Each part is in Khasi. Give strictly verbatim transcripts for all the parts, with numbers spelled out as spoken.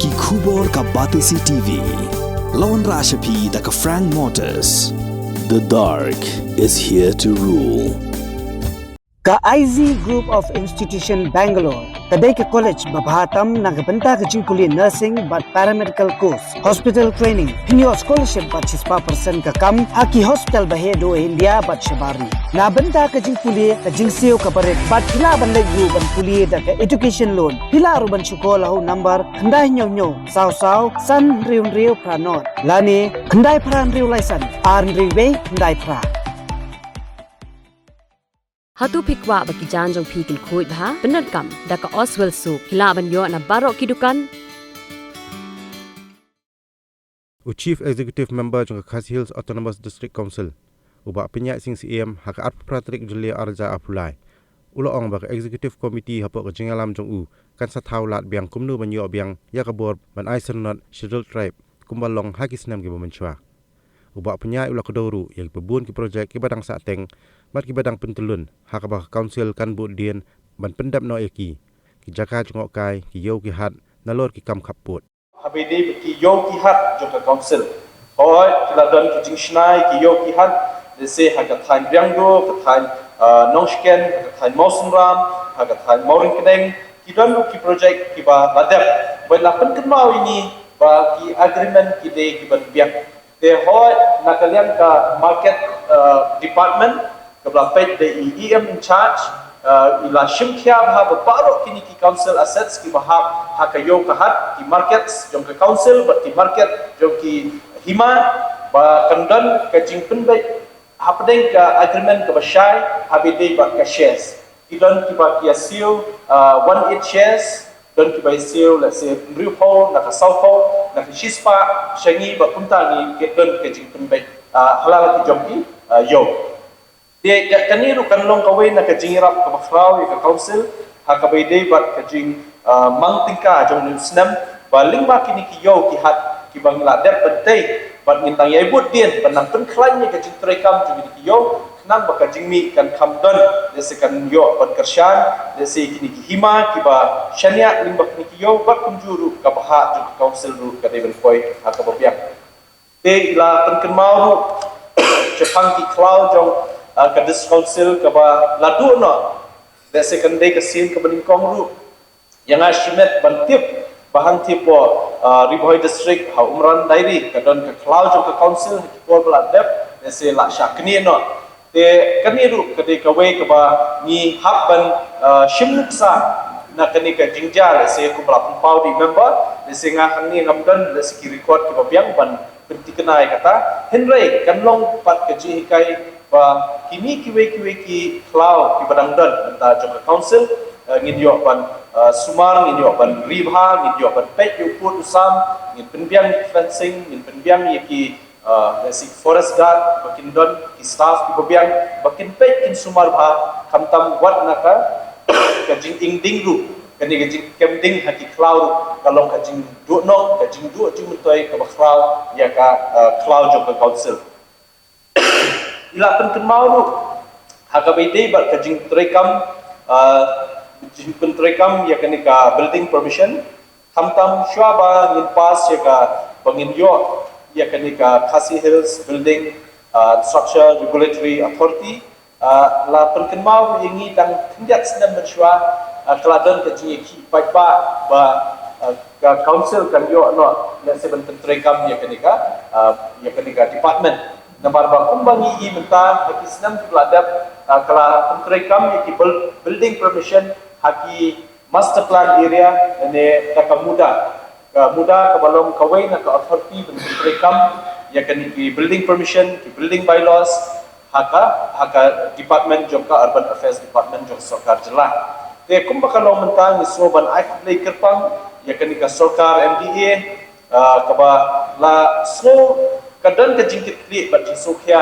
Ki khubor ka Batesi T V. La wanrah sha phi da ka Frank Motors. The dark is here to rule. Ka I Z Group of Institution Bangalore ka dei ka college ba bha tam na ka bynta ka jingpule nursing bad paramedical course, hospital training, pynïoh scholarship bad shispah percent ka kam ha ki hospital ba heh duh India bad shabar ri. Na bynta ka jingpule ka jingsiew kaba rit bad phi lah ban leit ruh ban pule da ka education loan. Phi lah ruh ban shu call ha u number khyndai hynñiew hynñiew saw saw san hynriew hynriew phra nod lane khyndai phra hynriew lai san ar hynriew wei khyndai phra. Hato phi kwah ba ki jaiñ jong phi kin khuid bha? Pyndonkam da ka Oswell Soap. Phi lah ban ïoh na baroh ki dukan. U Chief Executive Member jong ka Khasi Hills Autonomous District Council, u Bah Pynïaid Sing Syiem, ha ka arphew phra tarik Jylliew arhajar arphew lai, u la ong ba ka Executive Committee hapoh ka jingïalam jong u kan sa thaw lad biang kumno ban ïoh biang ïa ka bor ban ai syrnod Scheduled Tribe kumba long ha ki snem kiba mynshuwa. U Bah Pynïaid u la kdew ruh ïa kiba bun ki projek kiba dang sahteng bad kiba dang pyntyllun, ha kaba ka Council kan bud dien ban pyndep noh ïa ki, ki jaka jngohkai, ki ïew ki hat, nalor ki kam khappud. Haba ïadei bad ki ïew ki hat jong ka Council, hooid, ki la don ki jingshna ïa ki ïew ki hat, lehse ha ka thaiñ Riangdo, ka thaiñ, ah, Nongshken, ha ka thaiñ Mawsynram, ha ka thaiñ Mawryngkneng, ki don ruh ki projek kiba la dep. Bad la pynkynmaw ïa ngi ba ki agreement ki dei kiban biang. Te hooid, na ka liang ka market, ah, department, kaba la peit da i E M in charge, ah, i la shim khia bha ba baroh kine ki council assets kiba hap ha ka ïew ka hat, ki markets jong ka council bad ki market jong ki hima, ba kan don ka jingpynbeit hapdeng ka agreement kaba shai haba ïadei bad ka shares. Ki don kiba ki ïasiew, ah, one eight shares, don kiba ïasiew, let's say, hynriewphew, na ka sawphew, na ka shispah, sha ngi ba kumta ngi ki don ka jingpynbeit, ah, ha la ki jong ki, ah, ïew. Te ka, kane ruh kan long kawei na ka jingïarap kaba khraw ïa ka council, ha kaba ïadei bad ka jing, ah, mang tyngka jong une u snem, ba lyngba kine ki ïew ki hat kiba ngi la dep ban tei, bad ngin dang ïai bud dien ban nang pynkhlaiñ ïa ka jingtrei kam jong kine ki ïew, khnang ba ka jingmih kan kham don, lehse kan ïoh ban kyrshan, lehse kine ki hima kiba shaniah lyngba kine ki ïew, bad kumjuh ruh ka bhah jong ka council ruh ka dei ban poi ha kaba biang. Te i la pynkynmaw ruh shaphang ki khlaw jong, ah, ka District Council kaba la duh noh, lehse kan dei ka sien kaba nyngkong ruh. Ïa nga shimet ban tip ba hangtei hapoh, ah, Ri Bhoi District ha Umran Diary ka don ka khlaw jong ka council ha ki por ba la dep, lehse la shah knieh noh. Te kane ruh ka dei kawei kaba ngi hap ban, ah, shim nuksa na kane ka jingjia, lehse kumba la pynpaw da i member, lehse nga hangne ngam don, lehse ki record kiba biang ban pynthikna ïa kata. Hynrei kan long pat ka jinghikai ba kine kiwei kiwei ki khlaw kiba dang don mynta jong ka council, eh, ngin ïoh ban, eh, sumar, ngin ïoh ban ri bha, ngin ïoh ban peit ïa u pud u sam, ngin pynbiang ïa ki fencing, ngin pynbiang ïa ki, eh, lehse forest guard ba kin don, ki staff kiba biang ba kin peit, kin sumar bha, khamtam wat na ka, ka jingim ding ruh, kane ka jingkem ding ha ki khlaw ruh ka long ka jingduhnong, ka jingduh jingmyntoi kaba khraw ïa ka, eh, khlaw jong ka council. I la pynkynmaw ruh ha kaba ïadei bad ka jingtreikam, ah, jingpyntreikam ïa kane ka building permission. Khamtam shuwa ba ngin pass ïa ka, ba ngin ïoh ïa kane ka Khasi Hills Building, ah, Structure Regulatory Authority, ah, la pynkynmaw ruh ïa ngi tang khyndiat snem mynshuwa, ah, ka la don ka jingïakhih paidbah ba, ah, ka council kan ïoh noh lehse ban pyntreikam ïa kane ka, ah, ïa kane ka department. Namar ba kumba ngi i mynta ha ki snem kiba la dep, ah, ka la pyntreikam ïa ki buil-, building permission ha ki master plan area ne da ka MUDA. Ka MUDA kaba long kawei na ka authority ban pyntreikam ïa kane ki building permission, ki building bylaws, ha ka, ha ka department jong ka Urban Affairs Department jong sorkar jylla. Te kumba ka long mynta ngi sngew ban ai khublei kyrpang ïa kane ka sorkar M D A, ah, kaba la sngew ka don ka jingkitkhlieh bad jingsngewkhia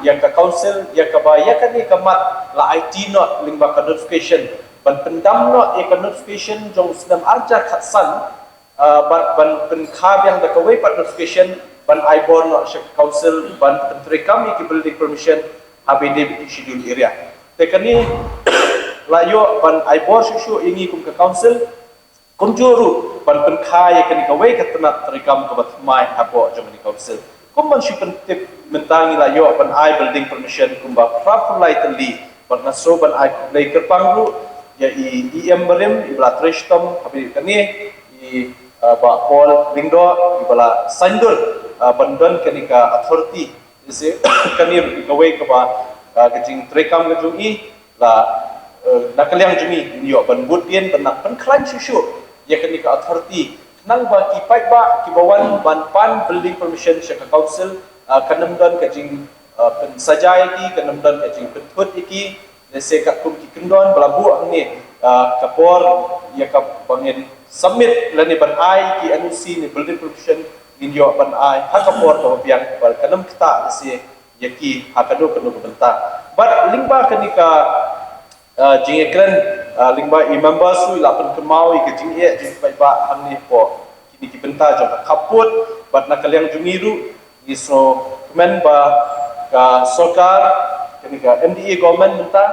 ïa ka council, ïa kaba ïa kane ka mat la aiti noh lyngba ka notification, ban pyndam noh ïa ka notification jong u snem arhajar khatsan, ah, bad ban pynkha biang da kawei pat notification ban ai bor noh sha ka council ban pyntreikam ïa ki building permission ha ba dei bad ki schedule area. Te kane la ïoh ban ai bor shuh shuh ïa ngi kum ka council. Kumjuh ruh ban pynkha ïa kane kawei ka tnat treikam kaba thymmai hapoh jong kane ka council. Kum ban shu pyntip mynta ngi la ïoh ban ai building permission kumba phra phew lai tylli, bad nga sngew ban ai khublei kyrpang ruh ïa i EM barim iba la trei shitom ha kane, i, uh, Bah Paul Lyngdoh iba la saiñdur, uh, ban don kane ka authority. Ïa se kane ruh kawei kaba, uh, ka jingtreikam ka jong i la, uh, na ka liang jong i ïoh ban bud dien ban nang pynkhlaiñ shuh shuh ïa kane ka authority. Khnang ba ki paidbah kiba wan ban pan building permission sha ka council, uh, kan ym don ka jing, uh, pynsajai ïa ki, kan ym don ka jingpynthut ïa ki. Lehse katkum ki kyndon ba la buh hangne, uh, ka por ïa kaba ngin submit lane ban ai ki NOC ne building permission ngin ïoh ban ai ha ka por kaba biang, ba kan ym ktah lehse ïa ki ha kano kano ka bynta. Bad lyngba kane ka, uh, jingïakren, uh, lyngba i member ruh i la pynkynmaw ïa ka jingeh jingpaidbah hangne hapoh kine ki bynta jong ka khappud, bad na ka liang jong ngi ruh ngi sngewkmen ba ka sorkar, kane ka MDA government mynta,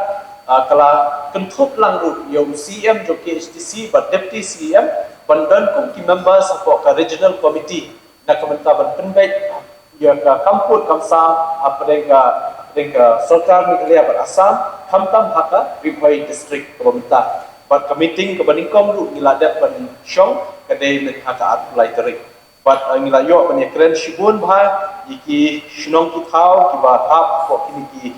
uh, ka la kynthup lang ruh ïa u CEM jong KHADC bad Deputy CEM ban don kum ki members hapoh ka regional committee na ka bynta ban pynbeit ïa ka kam pud kam sam hapdeng ka, hapdeng ka sorkar Meghalaya bad Assam, khamtam ha ka Ri Bhoi district kaba mynta. Bad ka meeting kaba nyngkong ruh ngi la dep ban shong ka dei mynta ha ka arphew lai tarik. Bad, uh, ngi la ïoh ban ïakren shibun bha ïa ki shnong ki thaw kiba hap hapoh kine ki,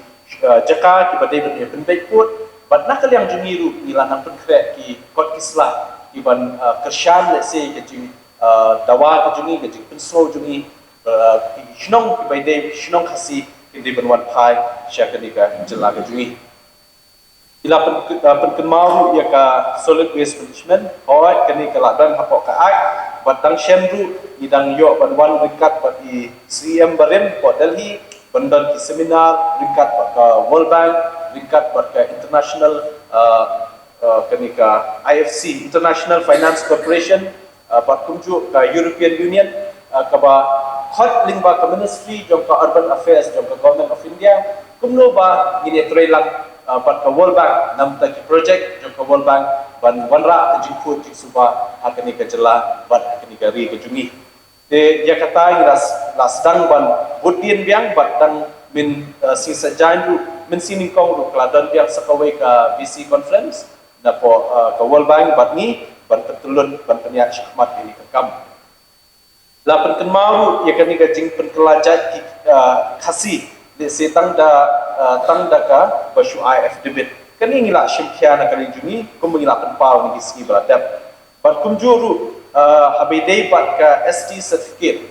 uh, jaka kiba dei ban ïa pynbeit pud. Bad na ka liang jong ngi ruh ngi la nang pynkhreh ki kot ki sla kiban, uh, kyrshan lehse ka jing, uh, dawa ka jong ngi, ka jingpynsngew jong ngi, uh, ki shnong kiba dei shnong Khasi kin dei ban wan phai sha kane ka jylla ka jong ngi. I la pyn-, uh, pynkynmaw ruh ïa ka solid waste management. Hooid, kane ka la don hapoh ka Act, bad dang shen ruh ngi dang ïoh ban wan ryngkat bad i CEM barim hapoh Delhi ban don ki seminar ryngkat bad ka World Bank, ryngkat bad ka international, uh, uh, kane ka IFC, International Finance Corporation, uh, bad kumjuh ka European Union, uh, kaba khot lyngba ka Ministry jong ka Urban Affairs jong ka Government of India, kumno ba ngin ïa trei lang, uh, bad ka World Bank na bynta ki project jong ka World Bank ban wanrah ka jingkhuid jingsuba ha kane ka jylla bad ha kane ka ri ka jong ngi. Te ïa kata ngi la s-, la sdang ban bud dien biang bad dang myn, uh, sngi Saitjaiñ ruh, Mynsngi nyngkong ruh ka la don biang sa kawei ka VC conference napoh, uh, ka World Bank bad ngi ban pyntyllun ban pynïaid shakhmat ïa kane ka kam. La pynkynmaw ruh ïa kane ka jingpynkylla jait ki, uh, Khasi, lehse tang da, uh, tang da kaba shu ai affidavit. Kane ngi la shim khia na ka liang jong ngi kumba ngi la pynpaw ha kine ki sngi ba la dep. Bad kumjuh ruh, uh, haba ïadei bad ka ST certificate,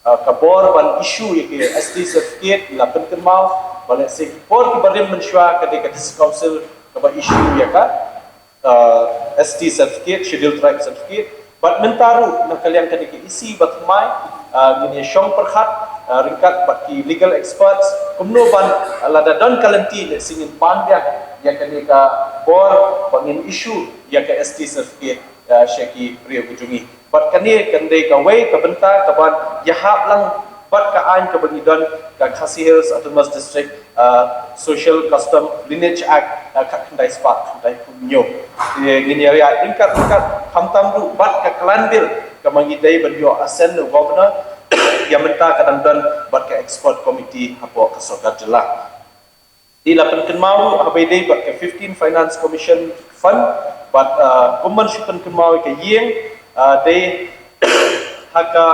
uh, ka bor ban issue ïa ka ST certificate ngi la pynkynmaw ba lehse ki por kiba rim mynshuwa ka dei ka District Council kaba issue ïa ka, uh, ST certificate, Scheduled Tribe certificate. Bad mynta ruh na ka liang kane ka EC ba thymmai, uh, ngin ïa shong pyrkhat, uh, ryngkat bad ki legal experts kumno ban, uh, lada don ka lynti lehse ngin pan biang ïa kane ka bor ba ngin issue ïa ka ST certificate, uh, sha ki briew ka jong ngi. Bad kane kan dei kawei ka bynta kaban ïahap lang bad ka aiñ kaba ngi don, ka Khasi Hills Autonomous District, uh, Social Custom Lineage Act, uh, khatkhyndai spah khyndaiphew hynñiew. Te ngin ïa ïaid ryngkat ryngkat khamtam ruh bad ka clan bill kaba ngi dei ban ïoh assent na u Governor, ïa mynta ka dang don bad ka expert committee hapoh ka sorkar jylla. Te la pynkynmaw ruh haba ïadei bad ka fifteen Finance Commission fund, bad, uh, kumban shu pynkynmaw ïa ka ïing, uh, dei ha ka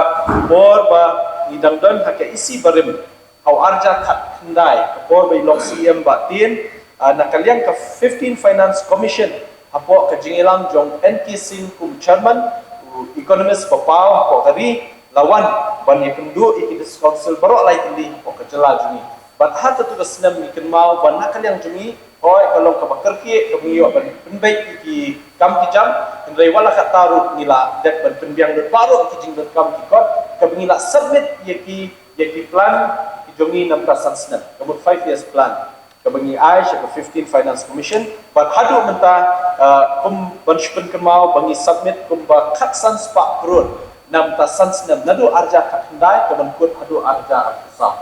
por ba ngi dang don ha ka EC barim ha u arhajar khatkhyndai, ka por ba i long CEM Bah Tien, uh, na ka liang ka fifteen Finance Commission hapoh ka jingïalam jong N K Singh kum chairman, u economist ba paw hapoh ka ri, la wan ban ïakynduh ïa ki District Council baroh lai tylli hapoh ka jylla jong ngi. Bad ha katu ka snem ngi kynmaw ba na ka liang jong ngi, hooid ka long kaba kyrkieh kaba ngi ïoh ban pynbeit ïa ki kam ki jam, hynrei wat la katta ruh ngi la dep ban pynbiang lut baroh ki jingdonkam ki kot kaba ngi la submit ïa ki, ïa ki plan ki jong ngi na bynta san snem, ka mut five years plan kaba ngi ai sha ka fifteen Finance Commission. Bad haduh mynta, uh, kumban shu pynkynmaw ba ngi submit kumba khatsan spah klur na bynta san snem, naduh arhajar khatkhyndai kaban kut haduh arhajar arphew saw.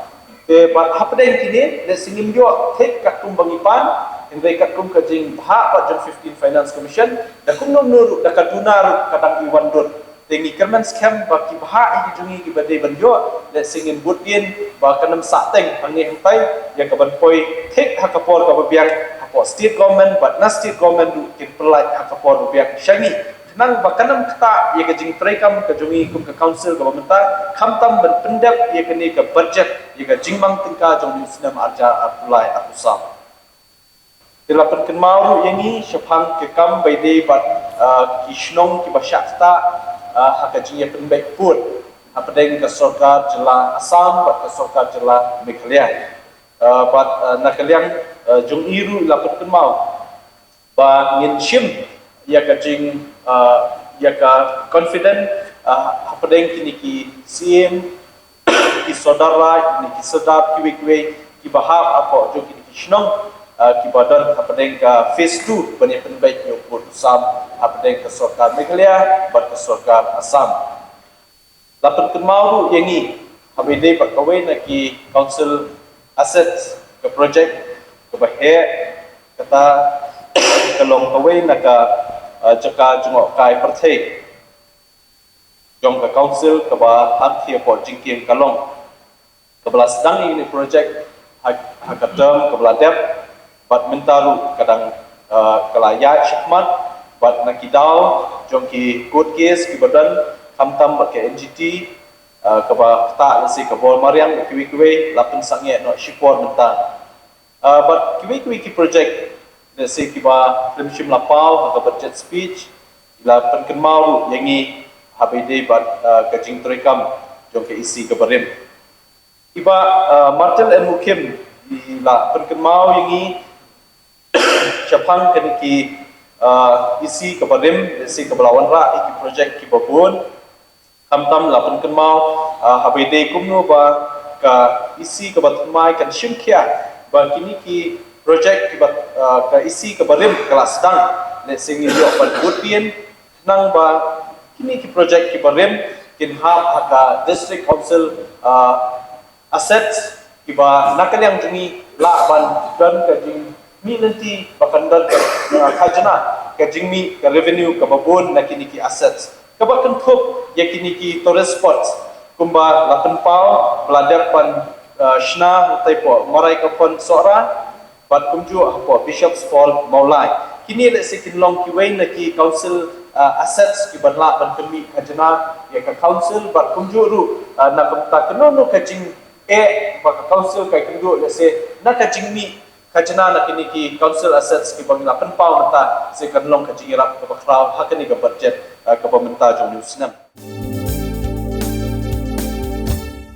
Te bad hapdeng kine lehse ngim ïoh thik katkum ba ngi pan, Hynrei katkum ka jingbha pat jong fifteen Finance Commission, da kumno kumno ruh, da ka duna ruh ka dang i wan dur. Te ngi kyrmen skhem ba ki bha ïa ki jong ngi kiba dei ban ïoh, lehse sngewbha bud ïa ba kan ym sah teng hangne hangtai, ïa ka ban poi thik ha ka por kaba biang, hapoh state government bad na state government ruh kin pyllait ha ka por ba biang sha ngi. Khnang ba kan ym ktah ïa ka jingtrei kam ka jong ngi kum ka council kaba mynta, khamtam ban pyndep ïa kane ka budget ïa ka jingmang tyngka jong u snem arhajar arphew lai arphew saw. Te la pynkynmaw ruh ïa ngi shaphang ka kam ba ïadei bad, ah, ki shnong kiba shah ktah, ah, ha ka jingïapynbeit pud hapdeng ka sorkar jylla Assam bad ka sorkar jylla Meghalaya. Ah, bad, ah, na ka liang, ah, jong i ruh la pynkynmaw ba ngin shim ïa ka jing, ah, ïa ka confident, ah, hapdeng kine ki siem, ki sordar, kine ki sordar kiwei kiwei kiba hap hapoh jong kine ki shnong, ah, kiba don hapdeng ka phase two ban ïapynbeit ïa u pud u sam hapdeng ka sorkar Meghalaya bad ka sorkar Assam. La pynkynmaw ruh ïa ngi haba ïadei bad kawei na ki council assets, ka project kaba heh, kata ka long kawei na ka, ah, jaka jngohkai pyrthei jong ka council kaba ha Thiapoh Jingkieng ka long, kaba la sdang ïa kane ka project ha, ha ka term kaba la dep, bad mynta ruh ka dang, ah, ka la ïaid shakhmat bad na ki daw jong ki court case kiba don, khamtam bad ka N G T, ah, kaba ktah lehse ka bor mariang bad kiwei kiwei, la pynsangeh noh shipor mynta. Ah, bad kiwei kiwei ki project lehse kiba khlem shym la paw ha ka budget speech, la pynkynmaw ruh ïa ngi haba ïadei bad, ah, ka jingtrei kam jong ka E C kaba rim. I Bah, ah, Martin M Mukhim i la pynkynmaw ïa ngi shaphang kane ki, ah, E C kaba rim, lehse kaba la wanrah ïa ki project kiba bun. Khamtam la pynkynmaw, ah, haba ïadei kumno ba ka E C kaba thymmai kan shim khia ba kine ki project kiba, ah, ka E C kaba rim ka la sdang, lehse ngin ïoh ban bud biang, khnang ba kine ki project kiba rim kin hap ha ka district council, ah, assets kiba na ka liang jong ngi lah ban don ka jingmih lynti ba kan don ka, ah, khajna, ka jingmih ka revenue kaba bun na kine ki assets. Kaba kynthup ïa kine ki tourist spots kumba la pynpaw ba la dep ban, ah, shna hangtai hapoh Marai Kaphon Sohra bad kumjuh hapoh Bishop's Fall Mawlai. Kine lehse kin long kiwei na ki council, ah, assets kiban lah ban pynmih khajna ïa ka council bad kumjuh ruh, ah, na ka bynta kano kano ka jing eh, ba ka council ka ïakynduh lehse na ka jingmih khajna na kine ki council assets kiba ngi la pynpaw mynta, se kan long ka jingïarap kaba khraw ha kane ka budget, eh, kaba mynta jong u snem.